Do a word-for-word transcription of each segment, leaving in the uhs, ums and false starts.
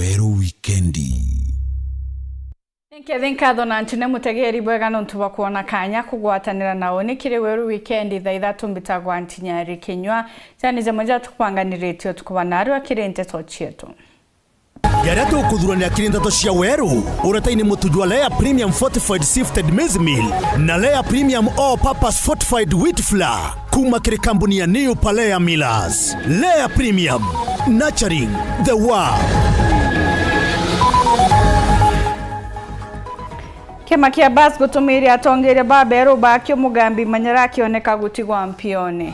Weru Wikendi. Nkethe nkatho na ntune mutegeri bwega nontu bwa kwona kanya kugwatanira na uni kiri Weru Wikendi thaa ithatu. Mbitagwa Ntinyari Kinyua. Jani jamwe jatukubanganiritie utuku bwa narua kiri nteto cietu. Jaria tukuthuranira kiri nteto cia Weru, uretaini mutu jwa Lea Premium Fortified Sifted Maize Meal na Lea Premium All Purpose Fortified Wheat Flour. Kuma kiri kambuni ya New Palea Millers. Lea Premium, nurturing the world. Kiama kia Bus gutumiria atongeria ba beru bakio Mugambi Manyara akioneka gutigwa mpione.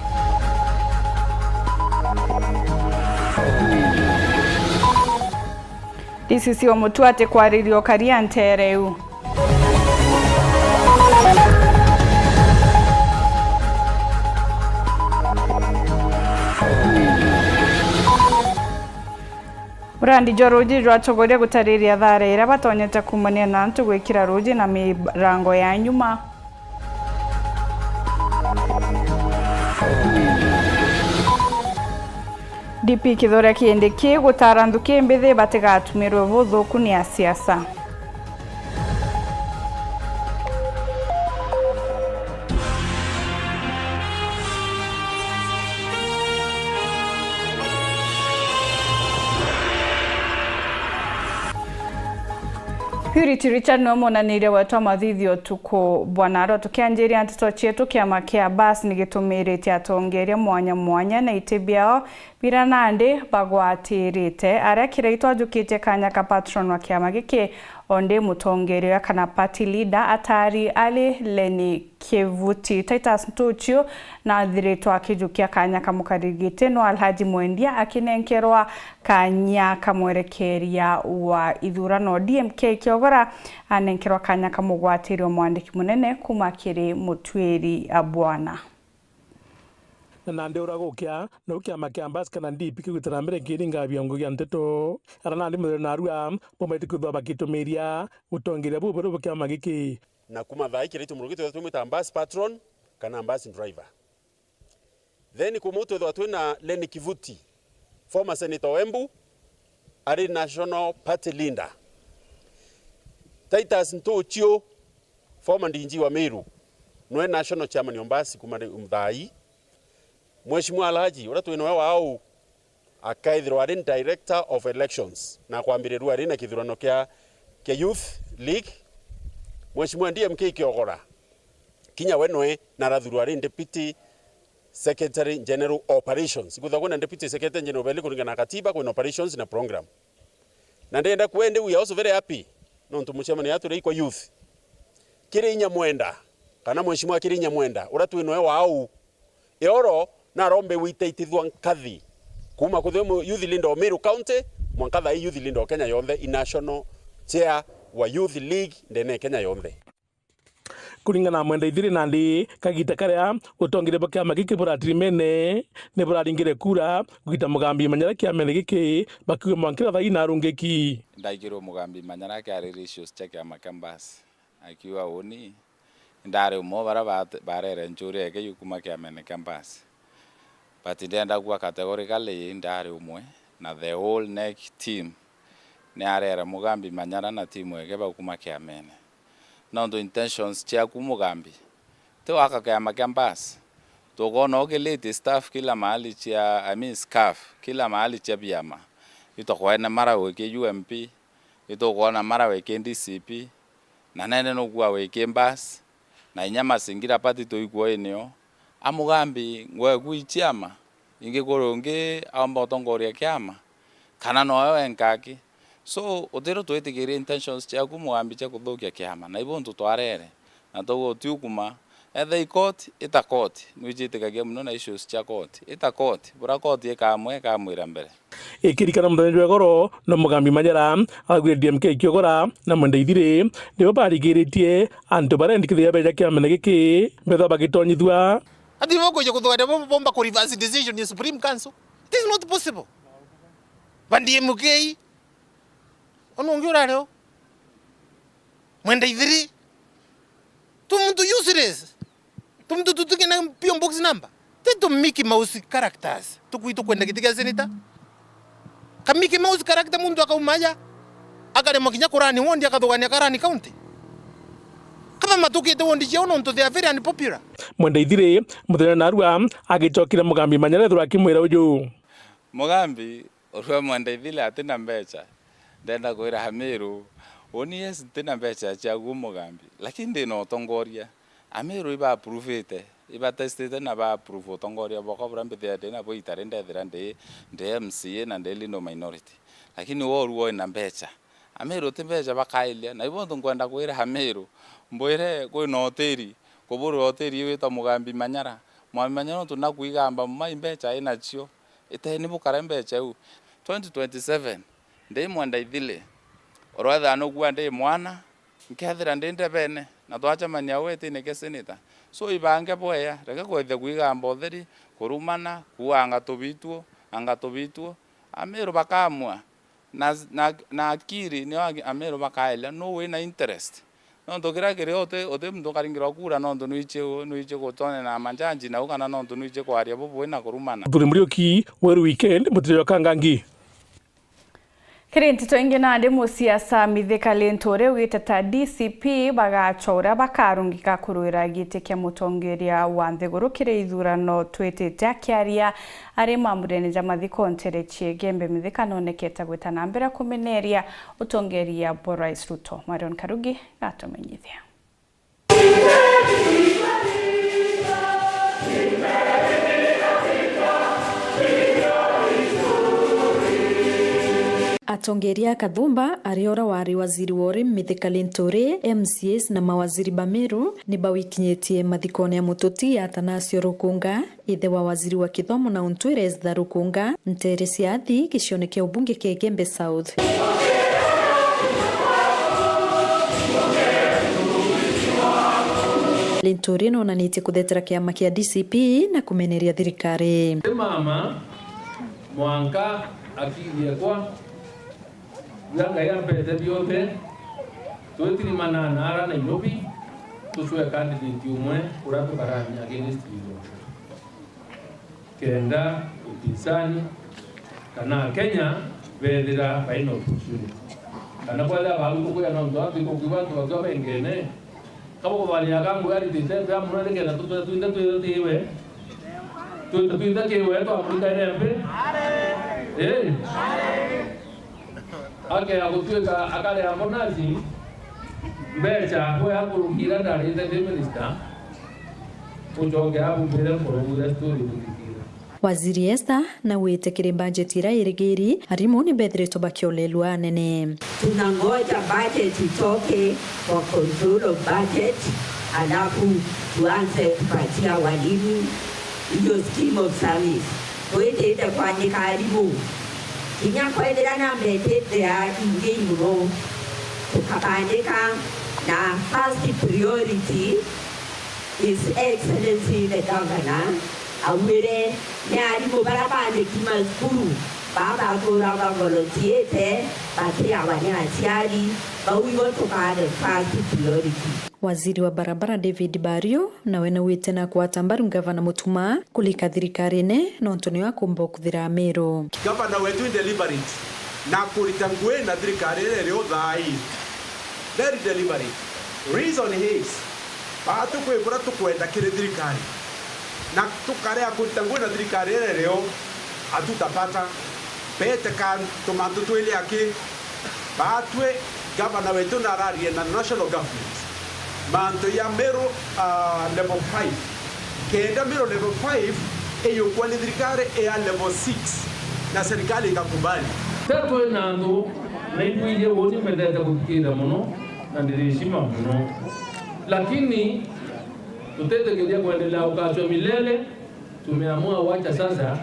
D C C wa Mutua ati kwariria ukaria nteere iu. Murandi jwa ruuji jwatogoria gutariria thaara iria batonyete kuumania na antu gwikira ruuji na mirango ya nyuma. D P Kithure Kindiki gutaara nthuki mbithi batigatumirwe buthuku ni asiasa. Purity Richard niwe munaniria wetu wa mathithio utuku bwa narua. Tukianjiria nteto cietu, kiama kia Bus ni gitumiritie atongeria mwanya mwanya na iti biao bira nandi bagwatirite, aria kiria itwajukitie kanya ka patron wa kiama giki, o ndi mutongeria kana party leader atari ari Leni Kivuti. Titus Ntuchiu na athiritwe akijukia kanya ka mukari giti no Alhaji Mwendia akinenkerwa kanya ka mwerekeria wa ithurano. D M K Kiogora anenkerwa kanya ka mugwatirio mwandiki munene kuma kiri mutuiri a bwana. Na nandi uragukia, nau kiama kia Bus kana D P kigwite na mbere kiringa biongo gia nteto. Ara nandi muthenya narua, bomaite kwithwa bakitumiria gutongeria bubu bwa kiama giki. Na kuma thaa ii kiri tumurugite twithwa twimwita bus patron kana bus driver. Then kumau twithwa twina Lenny Kivuti, former senator wa Embu, ari national party leader. Titus Ntuchiu, former D G wa Meru, nwe national chairman wa Mbasi kuma ri-, thaa ii. Mheshimiwa Alhaji, uria twi nawe wa au, akaithirwa ari director of elections, na akwambirirua ari na kithurano kia, kia Youth League. Mheshimiwa D M K Kiogora, kinya we nwe, na arathurwa ari deputy Secretary General Operations. Ikwithagwa kwina Deputy Secretary General beli kuringana na katiba, kwina operations na program. Na ndenda kwende, we are also very happy, nontu mucemanio yatu iri kwa youth. Kiri inya mwenda, kana mheshimiwa kiri inya mwenda, uria twi noe wa au, Eoro narombe witaitithwa nkathi. Kuma kuthi mu-, youth leader o Meru County, mwanka thaa ii youth leader o Kenya yonthe, i national chair wa Youth League ndene ya Kenya yonthe. Kuringana na Mwenda Ithiri, nandi kagita karia utongeria bwa kiama giki buratirimene, ni buraringire kura kugita Mugambi Manyara kiamene giki, bakiuga mwankira thaa ii narungiki. Ndaigirwe Mugambi Manyara akiariria issues cia kiama kia Mbasi, akiuga uni, indari umwe o baria baate-, barere nchuri eke yu kuma kiamene kia Mbasi. But ndenda kuuga categorically, indari umwe, na the whole NEC team ni arere Mugambi Manyara na timu eke bau kuma kiamene. Nontu intentions ciaku Mugambi, ti waka kiama kia Mbasi. Tukoona ukiliti staff kila mahali cia, I mean, scarf kila mahali cia biama. Itukwene mara wiki U M P, itukwona mara wiki D C P, na nene nukua wiki Mbasi, na inya masingira pati tuikua inio. A Mugambi, ngwe ku i ciama, ingi kuri ungi aomba utongoria kiama, kana noe wenka aki? So, utiro twitikiria intentions ciaku Mugambi cia kuthukia kiama, na ibu untu twarere, na tuguo utiukuma. Etha i court, ita court, nwijitikagia muno na issues cia court. Ita court, bura court ikamwe, ikamwira mbere. Ikirikana muthenya jwa igoro, no Mugambi Manyara, agwire D M K Kiogora na Mwenda Ithiri, nibo barigiritie antu barendikithia beja kiamene giki, mbethwa bagitonyithua. Ati bo kwija kuthugaria bo bomba ku reverse decision ya Supreme Council. It is not possible. Ba D M K, ono ungi urari o? Mwenda Ithiri. Tumuntu useless. Tumuntu tutikina P O box number. Ti tu Mickey Mouse characters. Tukui tukwenda giti kia senator. Ka Mickey Mouse karakita muntu akauma aja, akaremwa kinya kurani wondi, akathugania karani county. Kaba matukite wondi ciao nontu they are very unpopular. Mwenda Ithiri, muthenya narua, agicokire Mugambi Manyara ethirwa akimwira uju. Mugambi, urua Mwenda Ithiri atina mbeca. Ndenda kwira Amiru, uni yes, ntina mbeca ciaguo Mugambi, lakini ndina utongoria. Amiru iba approvite, iba testite na ba approve utongoria bwakwa buria mbithira ndi nabo itari ndethira ndi, ndi M C A na ndi leader minority. Lakini we urua wina mbeca. Amiru ti mbeca bakairia, na ibo ntu nkwenda kwira Amiru, mbwire kwina hoteli, kuburi hoteli iu itwa Mugambi Manyara. Mugambi Manyara nontu nakwiga amba mumai mbeca inacio, iteni bukare mbeca iu. Twenty twenty-seven, ndi Mwenda Ithiri, urwethira nukua ndi mwana, nkethira ndi ndebene, na twacemania au etine kia senator. So ibange bwea, reke kwithia kwigamba utheri, kurumana, kuuga anga tubitwo, anga tubitwo. Amiru bakamua, na, na, na akiri nio agi-, Amiru bakaeria, nu wina interest. Nontu kiria kiri uti, uti muntu ukaringirwa kura nontu nwichi, nwichi gutonena na majaji nau kana nontu nwichi kwaria bubui na kurumana. Muthuri Muriuki, Weru Weekend, Mutiri wa Kangangi. Kiri nteto ingi nandi, musiasa Mithika Linturi augite ta D C P bagacoora bakarungika kurwira giti kia mutongeria wa nthiguru kiri ithurano twitite. Akiaria ari mambunene ja mathiko ntere cia Igembe, Mithika nonekete gwita na mbere kumeneria utongeria bwa Rais Ruto. Marion Karugi gatumenyithia. Atongeria a Kathumba, ari ora wari waziri wa urimi Mithika Linturi, M C As na mawaziri ba Meru, ni bawikinyitie mathikone ya mututi Atanasio Rukunga, ithe wa waziri wa kithomo na untwire Esther Rukunga, ntere cia athi gicione kia ubunge kia Igembe South. Linturi nonanitie kuthetera kiama kia D C P na kumeneria thirikari. Mama mwanka akirie kwa Biria Ngai ampete bionthe, twitirimanaa na ara Nairobi, tucwe candidate umwe uria tukarania against William Ruto. Kenda upinzani kana Akenya bethira baina opportunity. Kana kwethira baru tukwia nontu ati kukiuga antu bakiwa bengene, Kaba kubaria kangu gari titembea muno nikenda tutwe twinthe twithwe tiwe. Twinthe twinthe kiwe twamurika inembe. Eh. Akea gutuika akaria bonasi mbeca we akurukira ndarite ndi minister. Ucoke abumbire nkuruguire story guthikira. Waziri Esther naugite kiri bajeti iria irigiri, arimu ni bethiritwe bakiolelua anene. Tunangoja budget itoke kwa control of budget, alafu tuanze kupatia walimu hiyo scheme of service. Twitite kwandika arimu. Kinya kwethira na mbetite ya ingi iguru, tukabandika na first priority His Excellency the Governor augire ni arimu baria bandiki macukuru baa baturaga volunteerite bakiawa ni aciari, bau ibo tukaa the first priority. Waziri wa barabara David Bario nawe naugite na kwata mbaru Ngavana Mutuma kurika thirikarine nontu niwe akumba kuthira Meru. Gavana wetu ni deliberate na kurita ngui na thirikari iria irio thaa ii. Very deliberate. Reason is, baatwi kwi buria tukwenda kiri thirikari, na tukarega kurita ngui na thirikari iria irio, hatutapata. Bete ka tumantu twili aki, baatwi gavana wetu nararie na national government mantu ya Meru, ah, level five. Kenda Meru level five iyukwa ni thirikari ya level six, na serikali ikakubali. Tetwe na antu na ikwije uuni mbendete guthikirira muno na ndiricima muno, lakini tutetikiria kuendelea ukachwa milele. Tumeamua wacha sasa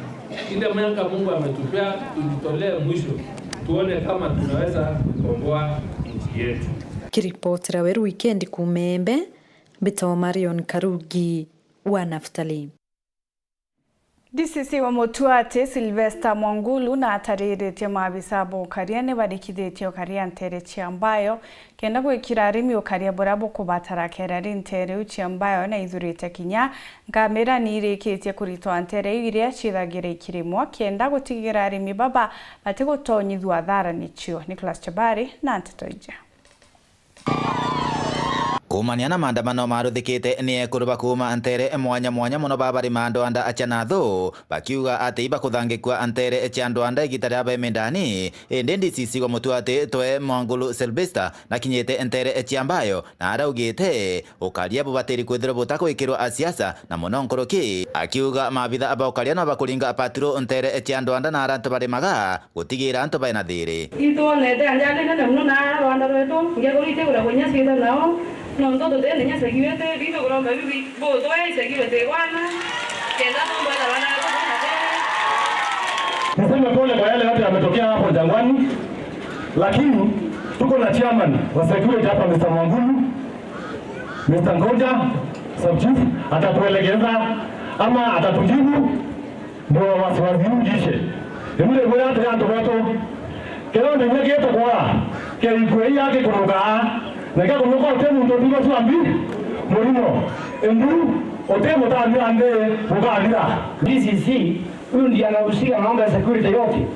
ile miaka Mungu ametupea tujitolee mwisho, tuone kama tunaweza kukomboa nchi yetu. Kiripotera Weru Weekend kuuma Embe, mbitagwa Marion Karugi wa Naftali. D C C wa Mutuati, Sylvester Mwangulu, na atariritie maabisa ba ukaria ni barikithitie ukaria nteere cia Mbayo, kenda gwikira arimi ukaria buria bukubatara. Kenda ri nteere iu cia Mbayo na ithurite kinya nkamira ni irikitie kuritwa nteere iu iria ciithagira ikirimwa, kenda gutigira arimi baba batigutonyithua athara nicio. Nicholas Chabari na nteto iji. Kuumania na maandamano maruthikite, ni ekuru ba kuuma nteere mwanya mwanya mono ba bari maandwanda acia na thu, bakiuga ati ibakuthangikua nteere cia ndwanda igita ria be mindani. Indi D C C wa Mutuati, Twe Mwangulu Sylvester, nakinyite nteere cia Mbayo na araugite ukaria bubatiri kwithirwa butagwikirwa a siasa, na mono nkuruki akiuga maabitha ba ukaria no bakuringa paturo nteere cia ndwanda na ara antu barimaga gutigira antu baina thiiri. Itwonete ajali nene mono na rwanda rwetu, ngeguru itiguragwa inya ciitha nao, nontu tutene inya security, bibi kuromba bibi butwe security igwana, kenda tumbweta rwanda rwetu rwina thiiri. Niseme pole kwa yale yote yametokea hapo Jangwani, lakini tuko na chairman wa security hapa, Mister Mwangulu. Mister Ngoja, Sub Chief, atatuelekeza ama atatujibu, ndio wasiwasi huu iishe. Imule bwira ati antu betu, kero nenya gitokwa, ke ikue iya gikunuka, na gikunuka uti muntu utiba swambi murimo, indu uti mutathira nthi bukathira. D C C, huyu ndiye anahusika na mambo ya security yote.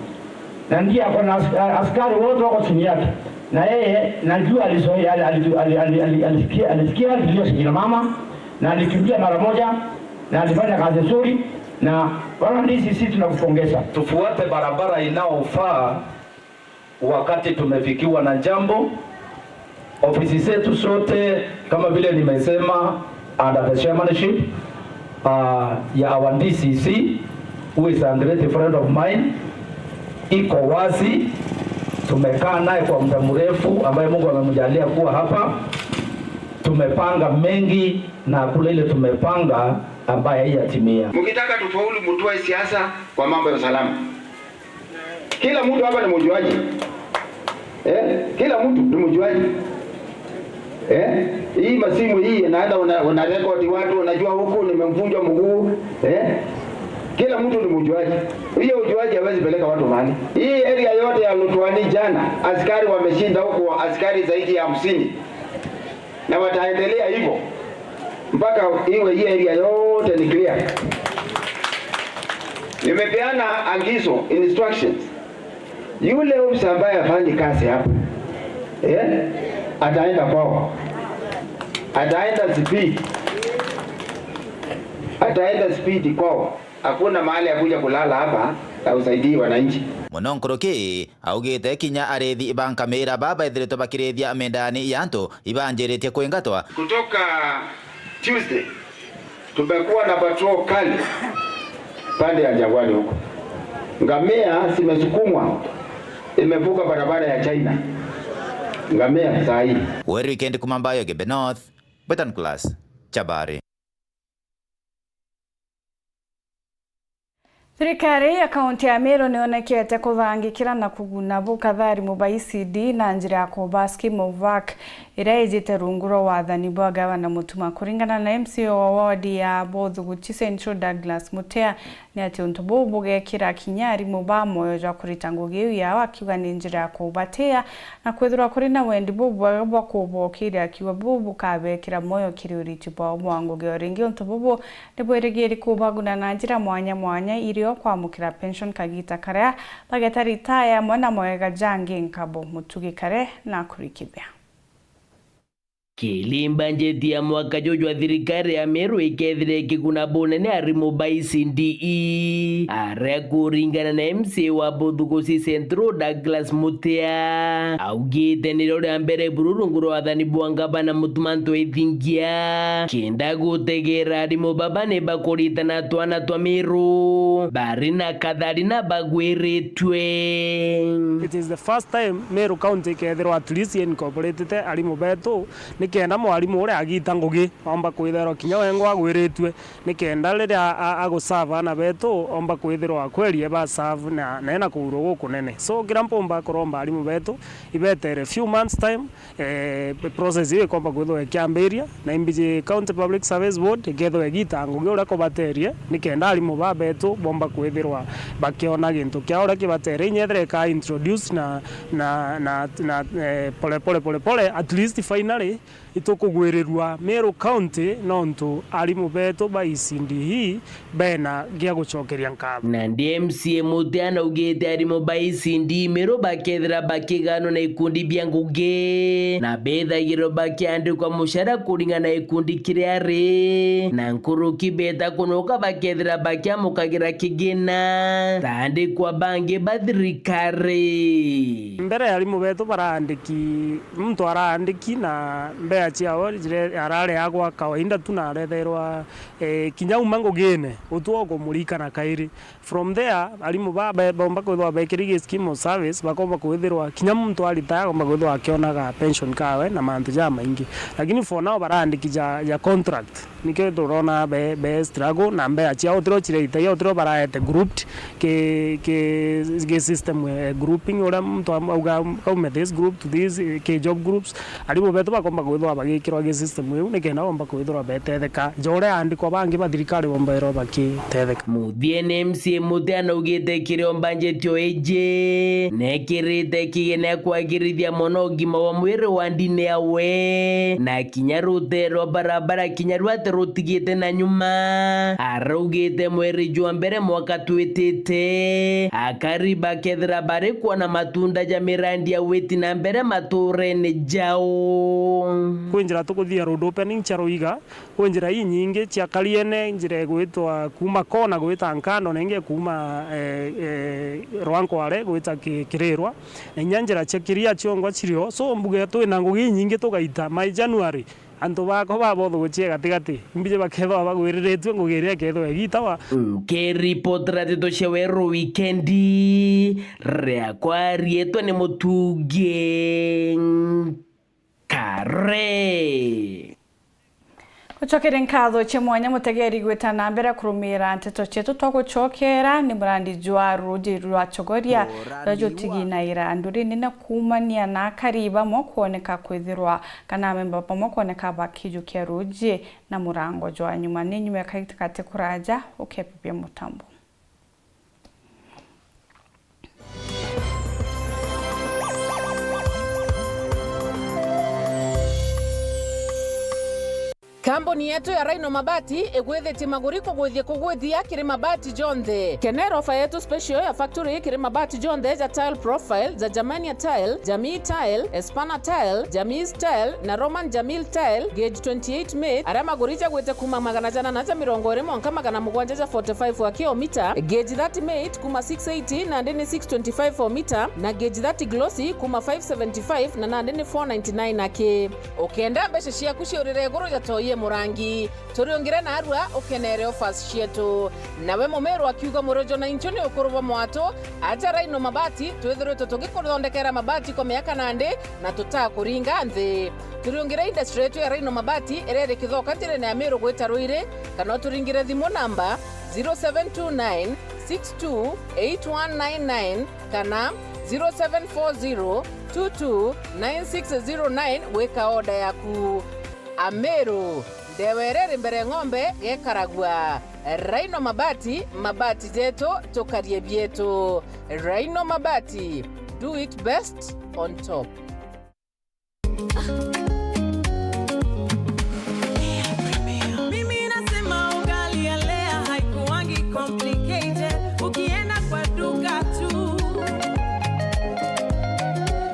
Na ndiye ako na as-, a-, askari wote wako chini yake. Na yeye, najua alizoea, ali-, ali-, ali-, ali-, ali-, alisikia, alisikia kilio cha kina mama, na alikimbia mara moja, na alifanya kazi nzuri, na bwana D C C, tunakupongeza. Tufuate barabara inayofaa wakati tumefikiwa na jambo. Ofisi zetu zote, kama vile nimesema, under the chairmanship, uh, ya our D C C, who is a great friend of mine, iko wazi. Tumekaa naye kwa muda mrefu, ambaye Mungu amemjalia kuwa hapa. Tumepanga mengi na hakuna ile tumepanga ambaye haijatimia. Mkitaka tufaulu, mtoe siasa kwa mambo ya usalama. Kila mtu hapa ni mjuaji. Eh? Kila mtu ni mjuaji. Eh? Hii masimu hii, naenda una, una record watu, unajua huku nimemvunja mguu. Eh? Kila mtu ni mjuaji. Hiyo ujuaji hawezi peleka watu mahali. Hii area yote ya Lutwani jana, askari wameshinda huko, askari zaidi ya hamsini. Na wataendelea hivyo mpaka iwe hii area yote ni clear. Nimepeana agizo, instructions. Yule ofisa ambaye hafanyi kazi hapa, eh, ataenda kwao. Ataenda speed. Ataenda speed kwao. Hakuna mahali ya kuja kulala hapa na usaidii wananchi. Mono nkuruki, augite kinya ariithi ba nkamira baba ethiritwe bakiriithia mindani ya antu ibanjiritie kwingatwa. Kutoka Tuesday, tumekuwa na patrol kali pande ya Jangwani huko. Ngamia zimesukumwa, imevuka barabara ya China. Ngamia saa hii. Weekend kuma Mbayo Gembe North, Betan Class, Chabari. Thirikari ya kaunti ya Meru niyonekete kuthangikira na kuguna bukathari mu ba E C D na njira ya kuba scheme of work iria ijite rungu rwa wathani bwa gavana Mutuma. Kuringana na M C A wa ward ya Bothuguchi Central, Douglas Mutea, ni ati untu buu bugekira kinya arimu ba moyo jwa kurita ngugi iu yao, akiuga ni njira ya kubatia na kwithirwa kuri na wendi bubwega bwa kubokiria, akiuga buu bukabekira moyo kiri uriti bwao bwa ngugi. O ringi, untu bubu ni bwirigiri kubaguna na njira mwanya mwanya, iri o kwamukira pension kagita karia bageta ritaya, amwe na mawega jangi nkabo. Mutugi Kare na kurikithia. Kirimba njeti ya mwaka juju jwa thirikari ya Meru ikethira ikiguna bunene arimu ba E C D E, aria kuringana na M C A wa Bothuguchi Central, Douglas Mutea, augite nirio ria mbere buru rungu rwa wathani bwa ngavana Mutuma M'Ethingia, kenda gutegera arimu baba ni bakuritana twana twa Meru. bari na kathari na bagwiritue. It is the first time Meru County ikethirwa at least incorporated arimu betu, nikenda mwarimu uria agita ngugi omba kwithirwa kinya wengwa agwiritue, nikenda riria a-, a-, agusava ana betu omba kwithirwa kweri eba serve na, na ena kuurwa gukunene. So, kira mpumba kuromba arimu betu ibetere few months time, eh, process iu ikomba kwithirwa ikiambiria, na imbiji County Public Service Board ikethirwa igita ngugi uria kubaterie, nikenda arimu ba betu bomba kwithirwa bakiona gintu kia uria kibaterie, inya ethira ika introduce na, na, na, na, eh, pole pole, pole pole, at least finally itukugwirirua Meru County nontu arimu betu ba E C D E bena gia gucokeria nkatho. Nandi M C A Mutea naugite arimu ba E C D Meru bakethira bakiganwa na ikundi bia ngugi, na bethagirwa bakiandikwa mucara kuringana na ikundi kiria ari, na nkuruki beta kunoka bakethira bakiamukagira kigina ta andikwa bangi ba thirikari. Mbere arimu betu baraandiki, muntu araandiki na mbea ciao jire-, arareagwa kawaida tu na aretherwa, eh, kinya uma ngugine, utu ukumurikana kairi. From there, arimu ba, be-, baumba kwithirwa bekiri gi scheme of service, bakomba kwithirwa kinya muntu aritaya akomba kwithirwa akionaga pension kawe na mantu jamaingi. Lakini for now baraandiki ja, ja contract. Nikio turona be, be struggle na mbea ciao utiro cireitagia utiro baraete grouped ki, ki, ki system, eh, grouping uria muntu am-, auga aume this group to this, eh, ki job groups. Arimu betu bakomba kwithirwa bagikirwa gi system iu nikenda bomba kwithirwa betetheka ja uria aandikwa bangi ba thirikari bombairwa bakitetheka. Muthiene M C A Mutea naugite kiriomba njitio iji nekirite kigene kwagirithia mono ugima wa mwiri wa ndini yawe na kinya rute rwa barabara kinya rwate rutigite na nyuma. Araugite mweri jwa mbere mwaka twitite, akari bakethira bari kwona matunda ja mirandi ya witi na mbere maturene jao. Kwi njira tukuthia road opening cia Ruiga, kwi njira inyingi cia Kariene, njira igwitwa kuuma Kona gwita Nkando, na ingi kuuma, eh, eh, Rwankware gwita Ki-, Kirirwa, na inya njira cia Kiria ciongwa cirio. So mbuge twina ngugi inyingi tugaita my January. Antu bakwa babothugucie gatigati, imbiji bakethwa bagwiriritue ngugi iria ikethwa igitawa. Nkiripotera nteto cia Weru Wikendi, riakwa riitwa ni Mutungi Kare. Gucokeria nkatho cia mwanya mutegeri gwita na mbere kurumira nteto cietu. Twagucokera ni murandi jwa ruji rwa Chogoria ruria jutiginaira nduri nene kuumania na akari bamwe kwoneka kwithirwa kana amemba bamwe kwoneka bakijukia ruji na murango jwa nyuma. Ni nyuma ya kagitigati kuraja ukepipia mutambo. Kambuni yetu ya Rhino Mabati igwithitie maguri kugwithia kugwithia kiri mabati jonthe. Kenera ofa yetu special ya factory kiri mabati jonthe ja tile profile, ja Germania tile, Jamii tile, Espana tile, Jamii tile na Roman Jamil tile, gauge twenty-eight mate, aria maguri jagwite kuma magana janana ja mirongo iri mwanka magana mugwanja ja forty-five wa kilomita, gauge thirty mate kuma six eighty nandi ni six twenty-five o mita, na gauge thirty glossy kuma five seventy-five na nandi ni four ninety-nine aki. Ukenda mbeca ciaku ciurire iguru ja toyi e murangi, turiungire narua ukenere offers cietu. Nawe mumiru akiuga murojo na inchu ni ukuru bwa mwatu, aja Rhino Mabati, twithiritwe tugikuthondekera mabati kwa miaka nandi na tutakuringa nthi. Turiungire industry yetu ya Rhino Mabati iria iri Kithoka njirene ya Miru gwita Ruiri, kana uturingire thimu namba zero seven two nine six two eight one nine nine kana zero seven four zero two two nine six zero nine gwika order yaku. Ameru, ndewa iria iri mbere ng'ombe gekaragua. Rhino Mabati, mabati jetu, tukarie bietu. Rhino Mabati, do it best on top. Mimi nasema ugali ya Lea haikuwangi complicated. Ukienda kwa duka tu,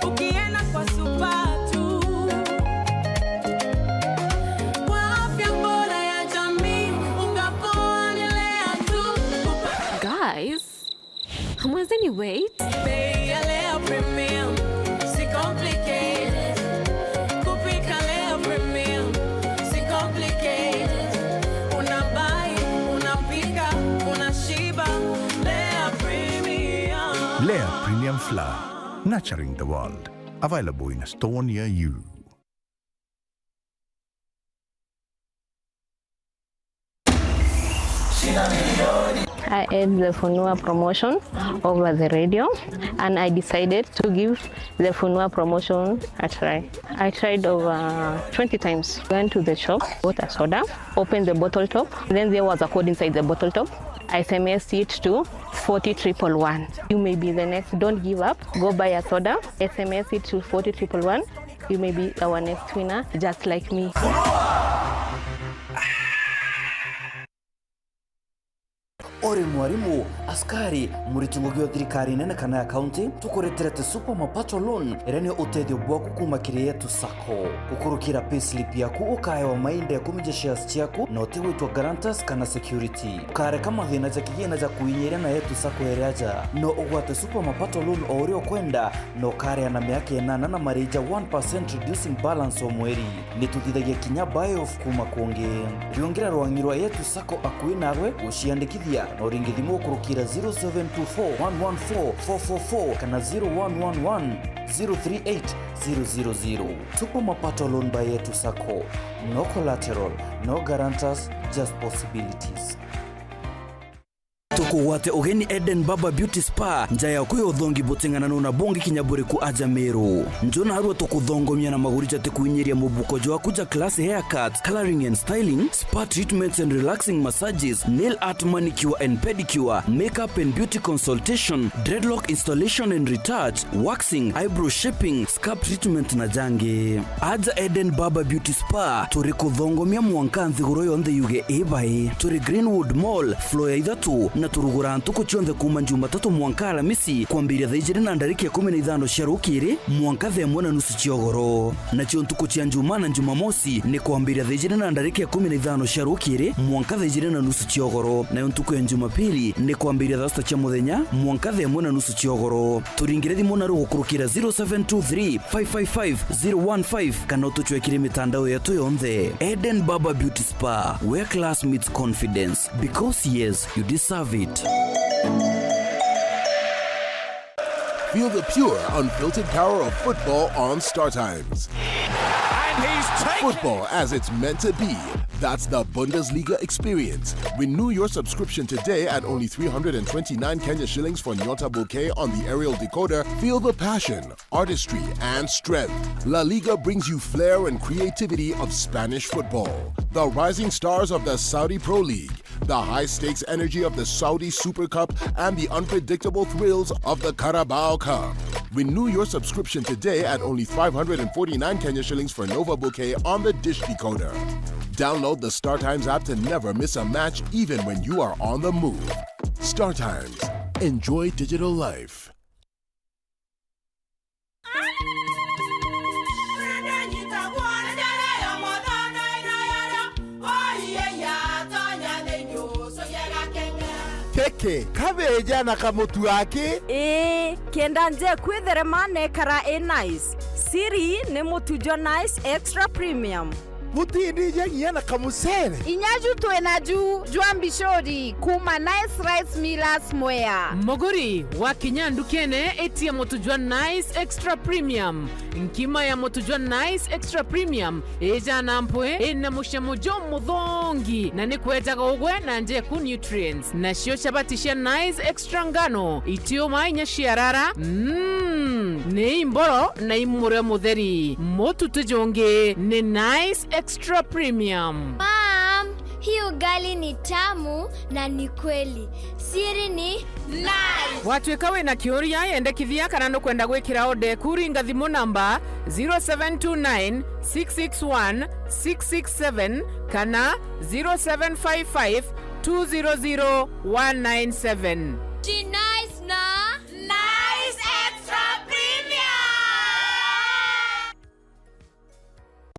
ukienda kwa supa tu, kwa afya bora ya jamii, unga poa ni Lea tu. Guys, hamwezeni wait? Bei ya Lea Premium, si complicated. Kupi- La, nurturing the world. Available in a store near you. I heard the Funua promotion over the radio, and I decided to give the Funua promotion a try. I tried over twenty times. Went to the shop, bought a soda, opened the bottle top. Then there was a code inside the bottle top. I S M S it to forty triple one. You may be the next. Don't give up. Go buy a soda. S M S it to forty triple one. You may be our next winner, just like me. Uri mwarimu, askari, muriti ngugi o thirikari nene kana ya kaunti, tukuretera ti Super Mapato Loan, iria ni utethio bwaku kuuma kiri Yetu Sacco. Gukurukira payslip yaku, ukaewa mainda ya kuminja shares ciaku, na utigwitwa guarantors kana security. Ukareka mathina ja kigina ja kuinyiria na Yetu Sacco iri aja. No ugwate Super Mapato Loan o uria ukwenda, na ukaria na miaka inana na mariji ja one percent reducing balance o mweri. Ni tuthithagia kinya buy off kuuma kungi. Riungira rwang'i rwa Yetu Sacco akui nawe guciandikithia, na uringe thimu ukurukira zero seven two four one one four four four four kana zero one one one zero three eight zero zero zero. Super Mapato Loan by Yetu Sacco. No collateral, no guarantors, just possibilities. Tukugwate ugeni Eden Barber Beauty Spa, nja yaku ya uthongi buting'ananu na bungi kinya buriku aja Meru. Nju narua tukuthongomia na maguri jatikuinyiria mubuko jwaku ja class haircuts, colouring and styling, spa treatments and relaxing massages, nail art, manicure and pedicure, makeup and beauty consultation, dreadlock installation and retouch, waxing, eyebrow shaping, scalp treatment na jangi. Aja Eden Barber Beauty Spa, turi kuthongomia mwanka nthiguru yonthe yuge ibai. Turi Greenwood Mall, floor ya ithatu, na turuguraa ntuku cionthe kuuma Jumatatu mwanka Aramisi, kwambiria thaa ijiri na ndarika ikumi na ithano cia rukiri mwanka thaa imwe na nusu cia ugoro. Nacio ntuku cia Njumaa na Jumamosi ni kwambiria thaa ijiri na ndarika ikumi na ithano cia rukiri mwanka thaa ijiri na nusu cia ugoro, nayo ntuku ya Jumapili ni kwambiria thaa sita cia muthenya mwanka thaa imwe na nusu cia ugoro. Turingire thimu naru gukurukira zero seven two three five five five zero one five kana utucwekire mitandao yetu yonthe. Eden Barber Beauty Spa, where class meets confidence. Because yes, you deserve it. Feel the pure, unfiltered power of football on Star Times. And he's taken Football as it's meant to be. That's the Bundesliga experience. Renew your subscription today at only three hundred and twenty-nine Kenya shillings for Nyota Bouquet on the aerial decoder. Feel the passion, artistry, and strength. La Liga brings you flair and creativity of Spanish football. The rising stars of the Saudi Pro League, the high-stakes energy of the Saudi Super Cup, and the unpredictable thrills of the Carabao Cup. Renew your subscription today at only five hundred and forty-nine Kenya shillings for Nova Bouquet on the dish decoder. Download the Star Times app to never miss a match, even when you are on the move. Star Times. Enjoy digital life. Kiki, kabeja na kamutu aki? Ii, kenda njeku itherema na ikara i nice. Siri ni mutu jwa Nice Extra Premium. Butindija nginya na kamucere. Inya ju twi naju jwa mbicuri kuuma Nice Rice Millers Mwea. Muguri, wakinya ndukene, itia mutu jwa Nice Extra Premium. Nkima ya mutu jwa Nice Extra Premium ijaa na mpwi, ina mucamo jumuthongi, na ni kwejaga ugwe na njeku nutrients. Nacio chabati cia Nice Extra ngano, itiuma inya ciarara, mm, ni imboro na imurio mutheri. Mutu ti jungi, ni Nice Extra Premium. Mom, hii ugali ni tamu na ni kweli. Siri ni Nice. Watuika wina kiuria, yendekithia kana nukwenda gwikira order eku, ringa thimu namba zero seven two nine six six one six six seven kana zero seven five five two zero zero one nine seven. Ji Nice na Nice Extra Premium.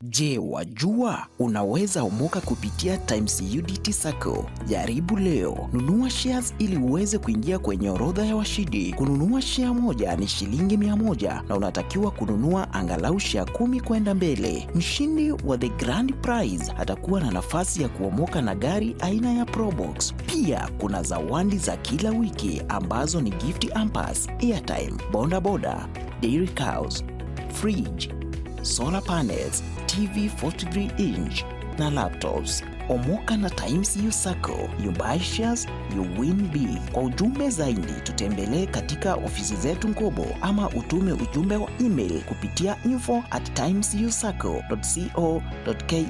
Je, wajua unaweza omoka kupitia Times U D T Sacco? Jaribu leo. Nunua shares ili uweze kuingia kwenye orodha ya washindi. Kununua share moja ni shilingi mia moja na unatakiwa kununua angalau share kumi kwenda mbele. Mshindi wa the grand prize atakuwa na nafasi ya kuomoka na gari aina ya Probox. Pia kuna zawadi za kila wiki ambazo ni gift hampers, airtime, boda boda, dairy cows, fridge, solar panels, T V forty-three inch na laptops. Omoka na Times U Sacco, you buy shares, you win big. Kwa ujumbe zaidi, tutembelee katika ofisi zetu Nkobo ama utume ujumbe wa email kupitia info at times u sacco dot co dot ke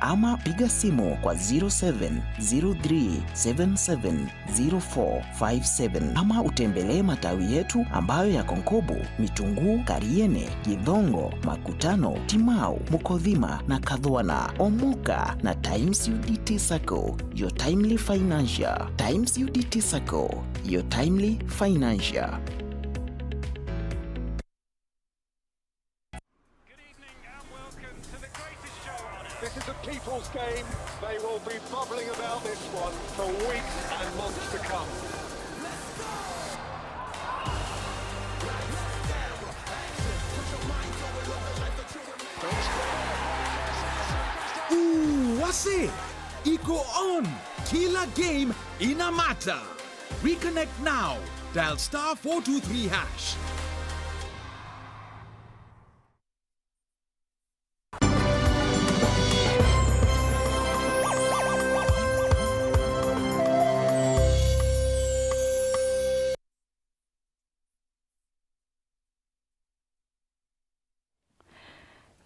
ama piga simu kwa zero seven zero three seven seven zero four five seven, ama utembelee matawi yetu ambayo yako Nkobo, Mitunguu, Kariene, Githongo, Makutano, Timau, Mukothima na Kathwana. Omoka na Times U D T Sacco, your timely financial. Times U D T Sacco, your timely financial. Good evening and welcome to the greatest show on earth. This is a people's game. They will be bubbling about this one for weeks and months to come. Ooh, what's it? Iko on. Kila game ina matter. Reconnect now. Dial star four two three hash.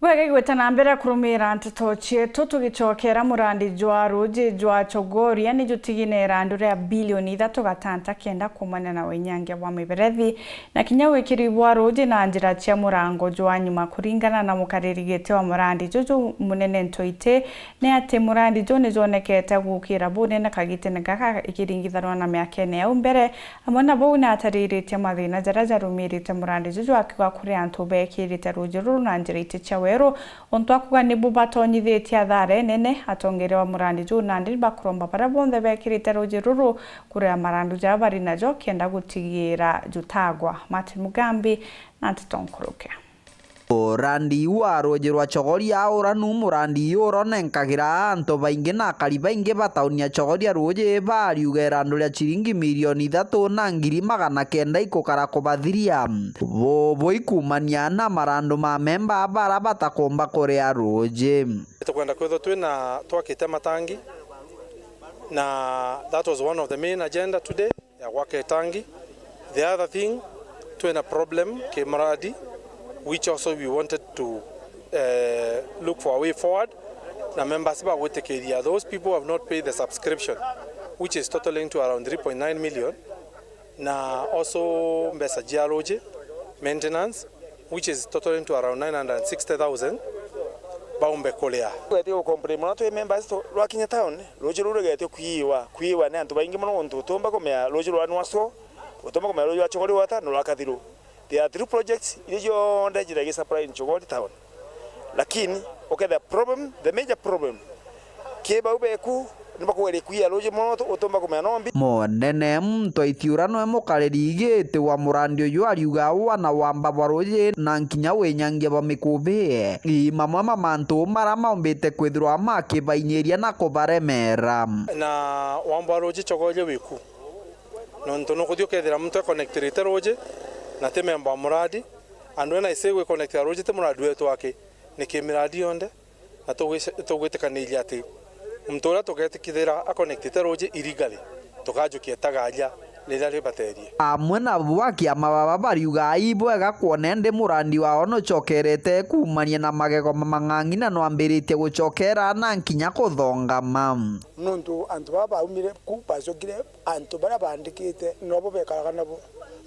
Bwega igwita na mbere kurumira nteto cietu, tugicokera murandi jwa ruuji jwa Chogoria ni jutigine irandu ria bilioni ithatu gatanta kenda kuumania na winyangia bwa miberethi na kinya wikiri bwa ruuji na njira cia murango jwa nyuma. Kuringana na mukariri giti wa murandi juju, Munene Ntoiti, ni ati murandi juu ni jwonekete gukira bunene kagitene gaka ikiringithanwa na miakene yau mbere. Amwe na bau, ni atariritie mathina jaria jarumirite murandi juju, akiuga kuri antu bekirite ruuji ruru na njira iti cia weru, untu akuuga nibu batonyithitie athara inene. Atongeria ba murandi juu nandi ni bakuromba baria bonthe bekirite ruuji ruru kuria marandu jaria bari najo kenda gutigira jutagwa. Martin Mugambi na nteto nkuruke. Murandi wa ruuji rwa Chogoria uranu, murandi uronenkagira antu baingi na akari baingi ba tauni ya Chogoria ruuji bariuga irandu ria ciringi milioni ithatu na ngiri magana kenda ikukara kubathiria, bu-, buikumania na marandu ma memba bara batakumba kuria ruuji. Tukwenda kwithwa twina, twakite matangi, na that was one of the main agenda today. Ya gwaka itangi. The other thing, twina problem ki muradi, which also we wanted to, eh, look for a way forward, na members bagwitikiria. Those people have not paid the subscription, which is totaling to around three point nine million, na also mbeca cia ruuji, maintenance, which is totaling to around nine hundred and sixty thousand, baumbe kuria. Tugetie gucomplain mono twi members tu, rwakinya town, ruuji ruu rugetie kwiwa, kwiwa ni antu baingi mono, untu utumba kumenya ruuji rwa Nwaso, utumba kumenya ruuji rwa Chogoria Water na rwa Kathiru. There are three projects iria cionthe ithiragia supply in Chogoria town. Lakini ukethira problem, the major problem, ki bau beku, ni bakugeria kwiya ruuji mono, utumba kumenya no mbi. Munene Ntoiti uria niwe mukariri giti wa murandi uyu ariuga wana wamba bwa ruuji na nkinya winyangia bwa mikubi, i mamwe ma mantu maria maumbite kwithirwa makibainyiria na kubaremera. Na wamba bwa ruuji Chogoria wiku, nontu nukuthi ukethira muntu ekonektirite ruuji na ti memba wa murandi, andu ena ise gwikonektia ruuji ti murandi wetu aki, ni ki mirandi yonthe. Na tugwic-, tugwitikaniria ati muntu uria tugetikithira aconektite ruuji illegally, tukajukia itagaria riria ribaterie. Amwe nabo ba kiama baba bariuga ibwega kwona indi murandi wao nucokerete kuumania na magego mamang'ang'i na nwambiritie gucokera na nkinya kuthongama. Nontu antu baba baumire ku bacokire, antu baria baandikite nobo bekaraga nabo.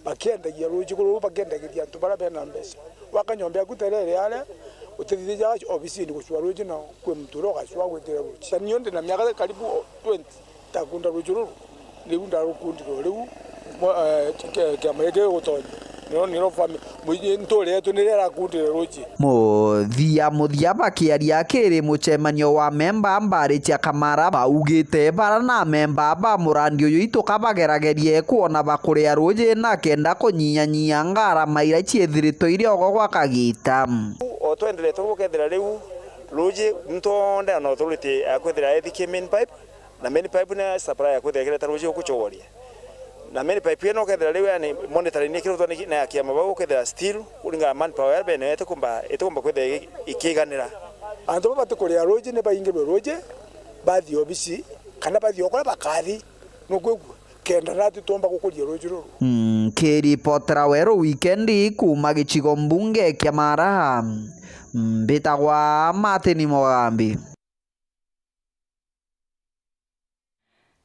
Bakiendagia ruuji ruru, bakiendagiria antu baria bena mbeca. Waka nyomba yaku terere aria, utithithagia obisini gucua ruuji, na kwi muntu uria ugacua gwikira ruuji. Na nio ndi na miaka karibu twenty ntakunda ruuji ruru, riu ndarukundire o riu, mo-, eh, ki-, kiama giki gigutonya. Nio, nio fami-, muingi ntuure yetu niria irakundire ruuji. Muthia muthia bakiaria kiri mucemanio wa memba mbari cia Kamara, baugite bara na memba ba murandi uyu itukabageragerie kwona bakuria ruuji na kenda kunyianyia ngarama iria ciithiritwe iri ogo gwa kagiita. O twenderete uguo, ukethira riu ruuji ntuonde ona authority ya kwithira ethiki main pipe, na main pipe ni supply ya kwithira ikireta ruuji gukucogoria. Na main pipe ino ukethira riu, yani, monitoring ni ikirutwa ni, ni ya kiama bau, ukethira still kuringana na manpower iria bene itikumba, itikumba kwithira iki-, ikiiganira. Antu baba batikuria ruuji ni baingirwe ruuji, bathii obisi, kana bathii o kuria bakathi, nukwigua, kenda natu tuumba gukuria ruuji ruru. Nkiripotera Weru Wikendi kuuma gicigo mbunge kia Mara, mbitagwa Martin Mogambi.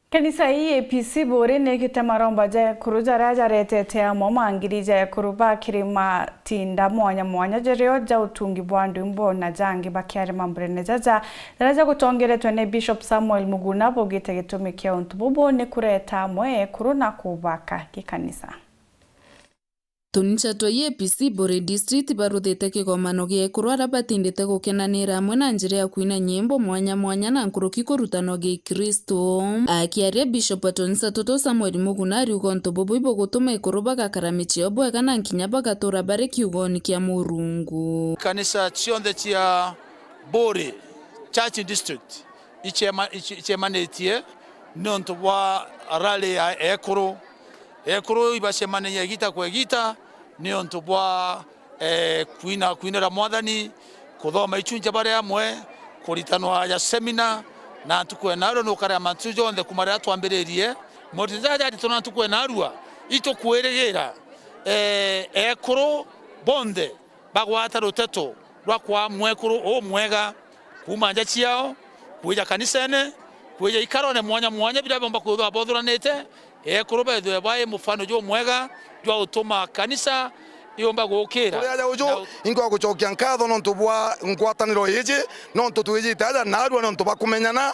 Kanisa ii A P C Buri niikite maromba ja ekuru jaria jaretete amwe mangiri ja ekuru ba kirima tinda mwanya mwanya jario ja utungi bwa ndwimbo na jangi bakiaria mamburene jaja jaria jagutongeretwe ni Bishop Samuel Muguna, baugite gitumi kia untu bubu ni kureta amwe ekuru na kubaka gikanisa. Tunicha twa A P C Buri District baruthite kigomano gia ekuru aria batindite gukenanira amwe na njira ya kwina nyimbo mwanya mwanya na nkuruki kurutanwa Gikristu. Akiaria, Bishop wa Tunisa Tutu Samuel Muguna ariuga untu bubu ibugutuma ekuru bagakara micii yao bwega na nkinya bagatura bari kiugoni kia Murungu. Kanisa cionthe cia Buri Church District icema-, ice-, icemanitie niuntu bwa rally ya ekuru. Ekuru ibacemanagia igita kwa igita niuntu bwa, eh, kwina, kwinira Mwathani, kuthoma ichunja bari amwe, kuritanwa ja seminar, na ntuku ya narua nukarea mantu jonthe kuma riria twambiririe. Motete jaja jaritona ntuku ya narua, itukwirigira, eh, ekuru bonthe bagwata ruteto rwa kwaa mwekuru umwega kuuma nja ciao, kwija kanisene, kwija ikarone mwanya mwanya biria biomba kwithirwa bothuranite, ekuru bethwe bai mufano jumwega jwa utuma kanisa yumba gukira. Kuri aja uju, na u- inkwa gucokia nkatho nontu bwa ngwataniro iji, nontu twijite aja narua nontu bwa kumenyana,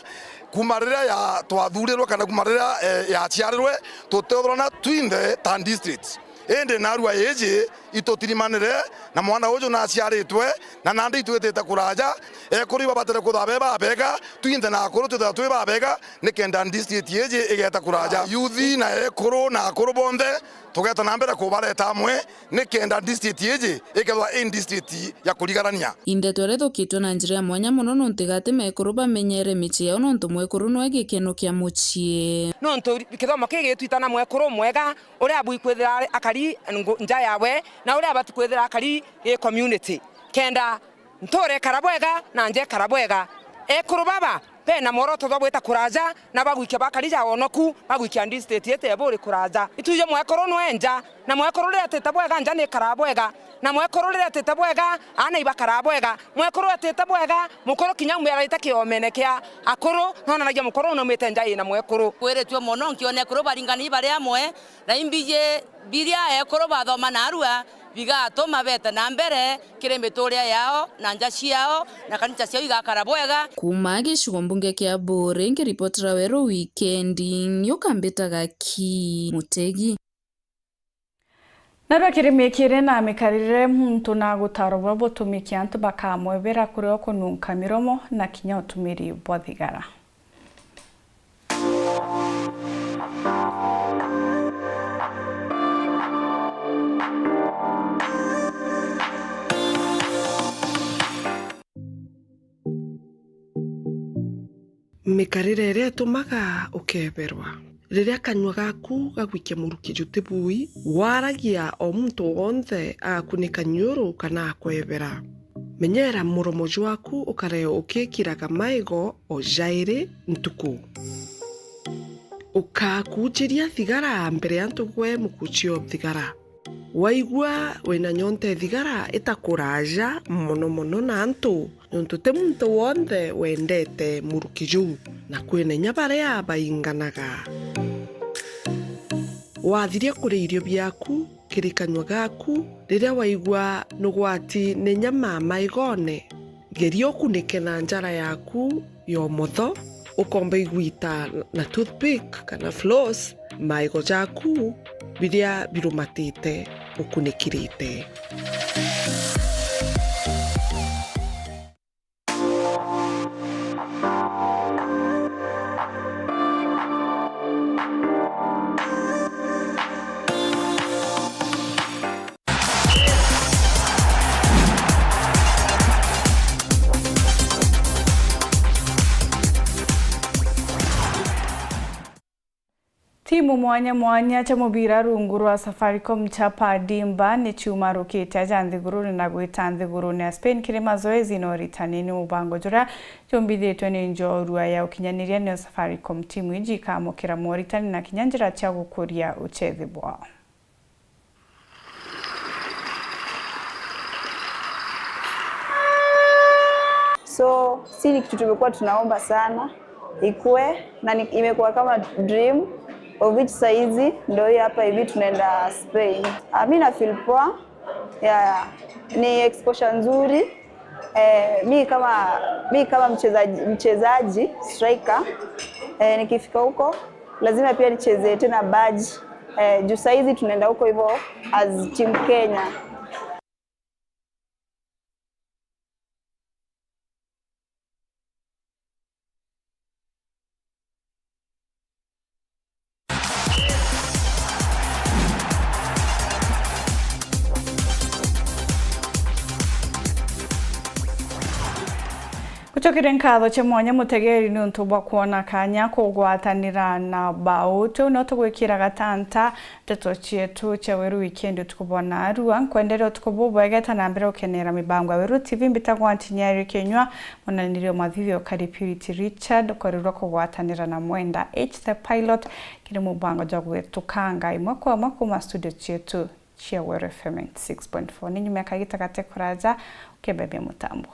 kuuma riria ya twathurirwe kana kuuma riria, eh, yaciarirwe, tutethurana twinthe ta district. Indi narua iji itutirimanire, na mwana uju naciaritwe, na nandi itwitite kuraja. Ekuru ibabatere kwithirwa be babega, twinthe na akuru twithirwa twi babega, nikenda district iji igeta kuraja. Yuthi na ekuru na akuru bonthe, tugeta na mbere kubareta amwe, nikenda district iji ikethirwa i district ya kurigarania. Indeto iria ithukitwe na njira ya mwanya mono nontu igati mekuru bamenyere micii yao nontu mwekuru nwe gikeno kia mucii. Nontu kithomo kii gitwitana mwekuru mwega, uria abui kwithira ari akari ngu-, nja yawe, na uria abati kwithira akari gi community, kenda ntuura ikara bwega na nja ikara bwega. Ekuru baba bena mworoto jwa gwita kuraja, na bagwikia bakari ja wonoku, bagwikia district yetu ya Buri kuraja. Itwiji mwekuru nwe nja, na mwekuru riria atite bwega, nja ni ikaraa bwega, na mwekuru riria atite bwega, aana ibakaraa bwega. Mwekuru atite bwega, mukuru kinya aumire arite kiomene kia akuru, nonanagia mukuru unaumite nja ina mwekuru. Kwiritue mono nkiona ekuru baringani bari amwe, na imbiji biria ekuru bathoma narua bigatuma bete na mbere kiri mituurire yao na nja ciao, na kanisa ciao igakara bwega. Kuuma gicigo mbunge kia Buri, nkiripotera Weru Wikendi, ni ukambitaga ki Mutegi. Narua kirimi kiri na mikarire muntu na gutaro bwa butumiki antu bakamwebera kuria ukununka miromo na kinya utumiri bwa thigara. Mikarire iria itumaga ukeberwa. Riria kanyua gaku gagwikia muruki juti bui, waragia o muntu wonthe agakunika niuru kana akwebera. Menyera muromo jwaku ukare ukikiraga maigo o jairi ntuku. Ukakuchiria thigara mbere ya antu gwe mukuchio thigara. Waigua wina nyonta ithigara itakuraja mono mono na antu, nontu ti muntu wonthe wendete muruki juu, na kwina inya baria bainganaga. Wathiria kuria irio biaku, kiri kanyua gaku, riria waigua nugwati ni nyama maigone, geria ukunike na njara yaku ya umotho, ukomba igwita na toothpick kana floss maigo jaku biria birumatite. ukunikirite. Timu mwanya mwanya cia mubira rungu rwa Safaricom cia Padimba ni ciumarukite aja nthigurune na gwita nthigurune ya Spain kiri mazoezi na uritani. Ni mubango juria jumbithitwe ni njorua ya ukinyaniria niyo Safaricom. Timu iji ikamukira moritani na kinya njira cia gukuria uchethi bwao. So, si ni kitu tumekuwa tunaomba sana ikue, na ni, imekuwa kama dream of which saizi ndo hii hapa hivi tunaenda Spain. Ah, mi na feel poa. Yeah, ni exposure nzuri. Eh, mi kama, mi kama mchezaji, mchezaji striker, eh, nikifika huko lazima pia nicheze tena badge. Eh, juu saizi tunaenda huko hivyo as team Kenya. Gucokeria nkatho cia mwanya mutegeri niuntu bwa kwona kanya kugwatanira na bau. Tiu no tugwikira gatanta nteto cietu cia Weru Weekend utuku bwa narua. Nkwenderia utuku bubwega, eta na mbere ukenera mibango ya Weru T V. Mbitagwa Ntinyari Kinyua, munanirio mathithio kari Purity Richard, ukorirwa kugwatanira na Mwenda H the Pilot kiri mubango jwa gwitukanga imwe kwa imwe kuma studio cietu cia Weru F M ninety six point four. Ni nyuma ya kagita gate kuraja ukebebia mutambo.